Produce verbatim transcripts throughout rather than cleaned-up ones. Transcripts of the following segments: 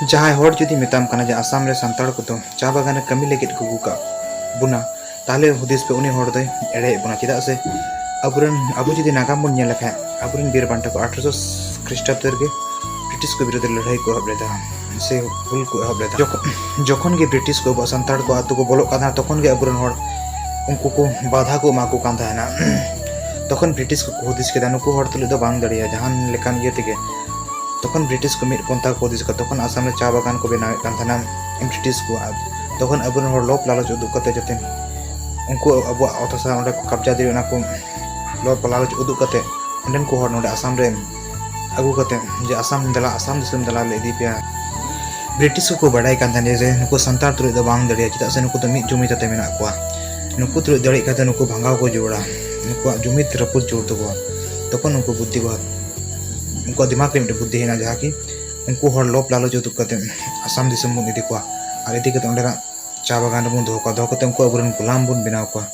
ᱡᱟᱦᱟᱸᱭ ᱦᱚᱲ ᱡᱩᱫᱤ ᱢᱮᱛᱟᱢ ᱠᱟᱱᱟ ᱡᱮ ᱟᱥᱟᱢ ᱨᱮ ᱥᱟᱱᱛᱟᱲ ᱠᱚᱫᱚ ᱪᱟ ᱵᱟᱜᱟᱱ ᱨᱮ ᱠᱟᱹᱢᱤ ᱞᱟᱹᱜᱤᱫ ᱠᱚ ᱟᱹᱜᱩ ᱠᱟᱜ ᱵᱚᱱᱟ, ᱛᱟᱦᱞᱮ ᱦᱩᱫᱤᱥ ᱯᱮ, ᱩᱱᱤ ᱦᱚᱲ ᱫᱚᱭ ᱮᱲᱮᱭᱮᱫ ᱵᱚᱱᱟ᱾ ᱪᱮᱫᱟᱜ ᱥᱮ ᱟᱵᱚᱨᱮᱱ, ᱟᱵᱚ ᱡᱩᱫᱤ ᱱᱟᱜᱟᱢ ᱵᱚᱱ ᱧᱮᱞ ᱞᱮᱠᱷᱟᱱ, ᱟᱵᱚᱨᱮᱱ ᱵᱤᱨ ᱵᱟᱱᱴᱟ ᱠᱚ ᱟᱴᱷᱨᱚᱥᱚ ᱠᱷᱨᱤᱥᱴᱟᱵᱫᱚ ᱨᱮᱜᱮ ᱵᱨᱤᱴᱤᱥ ᱠᱚ ᱵᱤᱨᱩᱫᱷ ᱨᱮ ᱞᱟᱹᱲᱦᱟᱹᱭ ᱠᱚ ᱮᱦᱚᱵ ᱞᱮᱫᱟ, ᱥᱮ ᱦᱩᱞ ᱠᱚ ᱮᱦᱚᱵ ᱞᱮᱫᱟ᱾ ᱡᱚᱠᱷᱚᱱ, ᱡᱚᱠᱷᱚᱱ ᱜᱮ ᱵᱨᱤᱴᱤᱥ ᱠᱚ ᱟᱵᱚ ᱥᱟᱱᱛᱟᱲ ᱠᱚ ᱟᱛᱳ ᱠᱚ ᱵᱚᱞᱚᱜ ᱠᱟᱱ ᱛᱟᱦᱮᱸᱱᱟ, ᱛᱚᱠᱷᱚᱱ ᱜᱮ ᱟᱵᱚᱨᱮᱱ ᱦᱚᱲ ᱩᱱᱠᱩ ᱠᱚ ᱵᱟᱫᱷᱟ ᱠᱚ ᱮᱢᱟ ᱠᱚ ᱠᱟᱱ ᱛᱟᱦᱮᱱᱟ᱾ ᱛᱚᱠᱷᱚᱱ ᱵᱨᱤᱴᱤᱥ ᱠᱚ ᱦᱩᱫᱤᱥ ᱠᱮᱫᱟ, ᱱᱩᱠᱩ ᱦᱚᱲ ᱛᱩᱞᱩᱡ ᱫᱚ ᱵᱟᱝ ᱫᱟᱲᱮᱭᱟᱜᱼᱟ ᱡᱟᱦᱟᱱ ᱞᱮᱠᱟᱱ ᱤᱭᱟᱹ ᱛᱮᱜᱮ᱾ ᱛᱚᱠᱷᱚᱱ ᱵᱨᱤᱴᱤᱥ ᱠᱚ ᱢᱤᱫ ᱯᱚᱱᱛᱷᱟ ᱠᱚ ᱦᱩᱫᱤᱥ ᱠᱟᱫᱟ, ᱛᱚᱠᱷᱚᱱ ᱟᱥᱟᱢ ᱨᱮ ᱪᱟ ᱵᱟᱜᱟᱱ ᱠᱚ ᱵᱮᱱᱟᱣᱮᱫ ᱠᱟᱱ ᱛᱟᱦᱮᱱᱟ ᱵᱨᱤᱴᱤᱥ ᱠᱚ᱾ ᱟᱨ ᱛᱚᱠᱷᱚᱱ ᱟᱵᱚᱨᱮᱱ ᱦᱚᱲ ᱞᱳᱵᱷ ᱞᱟᱞᱚᱪ ᱩᱫᱩᱜ ᱠᱟᱛᱮ ᱡᱟᱛᱮ ᱩᱱᱠᱩ ᱟᱵᱚᱣᱟᱜ ᱚᱛ ᱦᱟᱥᱟ ᱚᱸᱰᱮ ᱠᱚ ᱠᱟᱵᱽᱡᱟ ᱫᱟᱲᱮᱭᱟᱜ, ᱚᱱᱟ ᱠᱚ ᱞᱳᱵᱷ ᱞᱟᱞᱚᱪ ᱩᱫᱩᱜ ᱠᱟᱛᱮ ᱚᱸᱰᱮᱱ ᱠᱚ ᱦᱚᱲ ᱱᱚᱰᱮ ᱟᱥᱟᱢ ᱨᱮ ᱟᱹᱜᱩ ᱠᱟᱛᱮ ᱡᱮ ᱟᱥᱟᱢ ᱫᱮᱞᱟ, ᱟᱥᱟᱢ ᱫᱤᱥᱚᱢ ᱫᱮᱞᱟ ᱞᱮ ᱤᱫᱤ ᱯᱮᱭᱟ᱾ ᱵᱨᱤᱴᱤᱥ ᱠᱚᱠᱚ ᱵᱟᱰᱟᱭ ᱠᱟᱱ ᱛᱟᱦᱮᱱᱟ ᱡᱮ ᱱᱩᱠᱩ ᱥᱟᱱᱛᱟᱲ ᱛᱩᱞᱩᱡ ᱫᱚ ᱵᱟᱝ ᱫᱟᱲᱮᱭᱟᱜᱼᱟ, ᱪᱮᱫᱟᱜ ᱥᱮ ᱱᱩᱠᱩ ᱫᱚ ᱢᱤᱫ ᱡᱩᱢᱤᱫ ᱠᱟᱛᱮ ᱢᱮᱱᱟᱜ ᱠᱚᱣᱟ᱾ ᱱᱩᱠᱩ ᱛᱩᱞᱩᱡ ᱫᱟᱲᱮᱭᱟᱜ ᱠᱷᱟᱡ ᱫᱚ ᱱᱩᱠᱩ ᱵᱷᱟᱸᱜᱟᱣ ᱠᱚ ᱡᱟᱹᱨᱩᱲᱟ, ᱱᱩᱠᱩᱣᱟᱜ ᱡᱩᱢᱤᱫ ᱨᱟᱹᱯᱩᱫ ᱡᱟᱹᱨᱩᱲ ᱛᱟᱠᱚᱣᱟ᱾ ᱛᱚᱠᱷᱚᱱ ᱩᱱᱠᱩ ᱵᱩᱫᱽᱫᱷᱤ ᱠᱚ, ᱩᱱᱠᱩᱣᱟᱜ ᱫᱤᱢᱟᱜᱽ ᱨᱮ ᱢᱤᱫᱴᱮᱱ ᱵᱩᱫᱽᱫᱷᱤ ᱦᱮᱡ ᱮᱱᱟ, ᱡᱟᱦᱟᱸ ᱠᱤ ᱩᱱᱠᱩ ᱦᱚᱲ ᱞᱳᱵᱷ ᱞᱟᱞᱚᱪ ᱩᱫᱩᱜ ᱠᱟᱛᱮ ᱟᱥᱟᱢ ᱫᱤᱥᱚᱢ ᱵᱚᱱ ᱤᱫᱤ ᱠᱚᱣᱟ ᱟᱨ ᱤᱫᱤ ᱠᱟᱛᱮ ᱚᱸᱰᱮᱱᱟᱜ ᱪᱟ ᱵᱟᱜᱟᱱ ᱨᱮᱵᱚᱱ ᱫᱚᱦᱚ ᱠᱚᱣᱟ, ᱫᱚᱦᱚ ᱠᱟᱛᱮ ᱩᱱᱠᱩ ᱟᱵᱚᱨᱮᱱ ᱜᱩᱞᱟᱢ ᱵᱚᱱ ᱵᱮᱱᱟᱣ ᱠᱚᱣᱟ᱾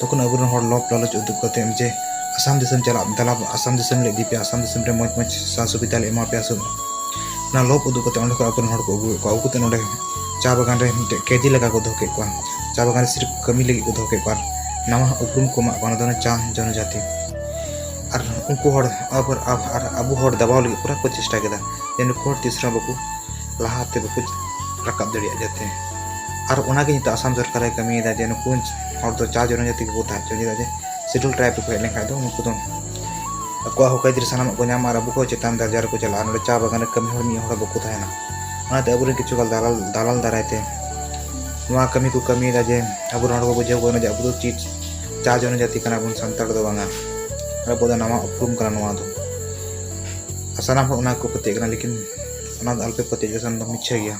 ᱛᱚᱠᱷᱚᱱ ᱟᱵᱚᱨᱮᱱ ᱦᱚᱲ ᱞᱳᱵᱷ ᱞᱟᱞᱚᱪ ᱩᱫᱩᱜ ᱠᱟᱛᱮ ᱡᱮ ᱟᱥᱟᱢ ᱫᱤᱥᱚᱢ ᱪᱟᱞᱟᱜ, ᱫᱮᱞᱟ ᱟᱥᱟᱢ ᱫᱤᱥᱚᱢ ᱞᱮ ᱤᱫᱤ ᱯᱮᱭᱟ, ᱟᱥᱟᱢ ᱫᱤᱥᱚᱢ ᱨᱮ ᱢᱚᱡᱽ ᱢᱚᱡᱽ ᱥᱟᱡᱽ ᱥᱩᱵᱤᱫᱷᱟ ᱞᱮ ᱮᱢᱟ ᱯᱮᱭᱟ᱾ ᱥᱩ-, ᱚᱱᱟ ᱞᱳᱵᱷ ᱩᱫᱩᱜ ᱠᱟᱛᱮ ᱚᱸᱰᱮ ᱠᱷᱚᱱ ᱟᱵᱚᱨᱮᱱ ᱦᱚᱲ ᱠᱚ ᱟᱹᱜᱩᱭᱮᱫ ᱠᱚᱣᱟ, ᱟᱹᱜᱩ ᱠᱟᱛᱮ ᱱᱚᱸᱰᱮ ᱪᱟ ᱵᱟᱜᱟᱱ ᱨᱮ ᱢᱤᱫᱴᱮᱡ ᱠᱮᱫᱤ ᱞᱮᱠᱟ ᱠᱚ ᱫᱚᱦᱚ ᱠᱮᱫ ᱠᱚᱣᱟ᱾ ᱪᱟ ᱵᱟᱜᱟᱱ ᱨᱮ ᱥᱤᱨᱯ ᱠᱟᱹᱢᱤ ᱞᱟᱹᱜᱤᱫ ᱠᱚ ᱫᱚᱦᱚ ᱠᱮᱫ ᱠᱚᱣᱟ, ᱟᱨ ᱱᱟᱣᱟ ᱩᱯᱨᱩᱢ ᱠᱚ ᱮᱢᱟᱜ ᱠᱚᱣᱟ, ᱚᱱᱟ ᱫᱚ ᱪᱟ ᱡᱚᱱᱚᱡᱟᱛᱤ᱾ ᱟᱨ ᱩᱱᱠᱩ ᱦᱚᱲ ᱟᱵᱚ, ᱟᱵ-, ᱟᱨ ᱟᱵᱚ ᱦᱚᱲ ᱫᱟᱵᱟᱣ ᱞᱟᱹᱜᱤᱫ ᱯᱩᱨᱟᱹ ᱠᱚ ᱪᱮᱥᱴᱟ ᱠᱮᱫᱟ ᱡᱮ ᱱᱩᱠᱩ ᱦᱚᱲ ᱛᱤᱥ ᱨᱮᱦᱚᱸ ᱵᱟᱠᱚ ᱞᱟᱦᱟᱛᱮ ᱵᱟᱠᱚ ᱨᱟᱠᱟᱵ ᱫᱟᱲᱮᱭᱟᱜ ᱡᱟᱛᱮ᱾ ᱟᱨ ᱚᱱᱟᱜᱮ ᱱᱤᱛᱚᱜ ᱟᱥᱟᱢ ᱥᱚᱨᱠᱟᱨᱮ ᱠᱟᱹᱢᱤᱭᱮᱫᱟ ᱡᱮ ᱱᱩᱠᱩ ᱦᱚᱲ ᱫᱚ ᱪᱟ ᱡᱚᱱᱚᱡᱟᱛᱤ ᱜᱮᱠᱚ ᱛᱟᱦᱮᱸ ᱦᱚᱪᱚ, ᱪᱮᱫᱟᱜ ᱡᱮ ᱥᱤᱰᱩᱞ ᱴᱨᱟᱭᱤᱵᱽ ᱨᱮᱠᱚ ᱦᱮᱡ ᱞᱮᱱᱠᱷᱟᱱ ᱫᱚ ᱩᱱᱠᱩ ᱫᱚ ᱟᱠᱚᱣᱟᱜ ᱦᱚᱠ ᱟᱹᱭᱫᱟᱹᱨ ᱥᱟᱱᱟᱢᱟᱜ ᱠᱚ ᱧᱟᱢᱟ ᱟᱨ ᱟᱵᱚ ᱠᱚ ᱪᱮᱛᱟᱱ ᱫᱟᱨᱡᱟ ᱨᱮᱠᱚ ᱪᱟᱞᱟᱜᱼᱟ᱾ ᱱᱚᱰᱮ ᱪᱟ ᱵᱟᱜᱟᱱ ᱨᱮ ᱠᱟᱹᱢᱤ ᱦᱚᱲ ᱢᱤᱫ ᱦᱚᱲ ᱦᱚᱸ ᱵᱟᱠᱚ ᱛᱟᱦᱮᱱᱟ᱾ ᱚᱱᱟᱛᱮ ᱟᱵᱚᱨᱮᱱ ᱠᱤᱪᱷᱩ ᱜᱟᱱ ᱫᱟᱞᱟᱞ, ᱫᱟᱞᱟᱞ ᱫᱟᱨᱟᱭ ᱛᱮ ᱱᱚᱣᱟ ᱠᱟᱹᱢᱤ ᱠᱚ ᱠᱟᱹᱢᱤᱭᱮᱫᱟ ᱡᱮ ᱟᱵᱚᱨᱮᱱ ᱦᱚᱲ ᱠᱚ ᱵᱩᱡᱷᱟᱹᱣ ᱠᱚ ᱠᱟᱱᱟ ᱡᱮ ᱟᱵᱚ ᱫᱚ ᱪᱤᱫ ᱪᱟ ᱡᱚᱱᱚᱡᱟᱛᱤ ᱠᱟᱱᱟ ᱵᱚᱱ, ᱥᱟᱱᱛᱟᱲ ᱫᱚ ᱵᱟᱝᱟ᱾ ᱟᱨ ᱟᱵᱚ ᱫᱚ ᱱᱟᱣᱟ ᱩᱯᱨᱩᱢ ᱠᱟᱱᱟ ᱱᱚᱣᱟ ᱫᱚ᱾ ᱟᱨ ᱥᱟᱱᱟᱢ ᱦᱚᱲ ᱚᱱᱟ ᱠᱚ ᱯᱟᱹᱛᱭᱟᱹᱜ ᱠᱟᱱᱟ, ᱞᱮᱠᱤᱱ ᱚᱱᱟ ᱫᱚ ᱟᱞᱚᱯᱮ ᱯᱟᱹᱛᱭᱟᱹᱜ ᱜᱮᱭᱟ, ᱚᱱᱟ ᱫᱚ ᱢᱤᱪᱷᱟᱹ ᱜᱮᱭᱟ᱾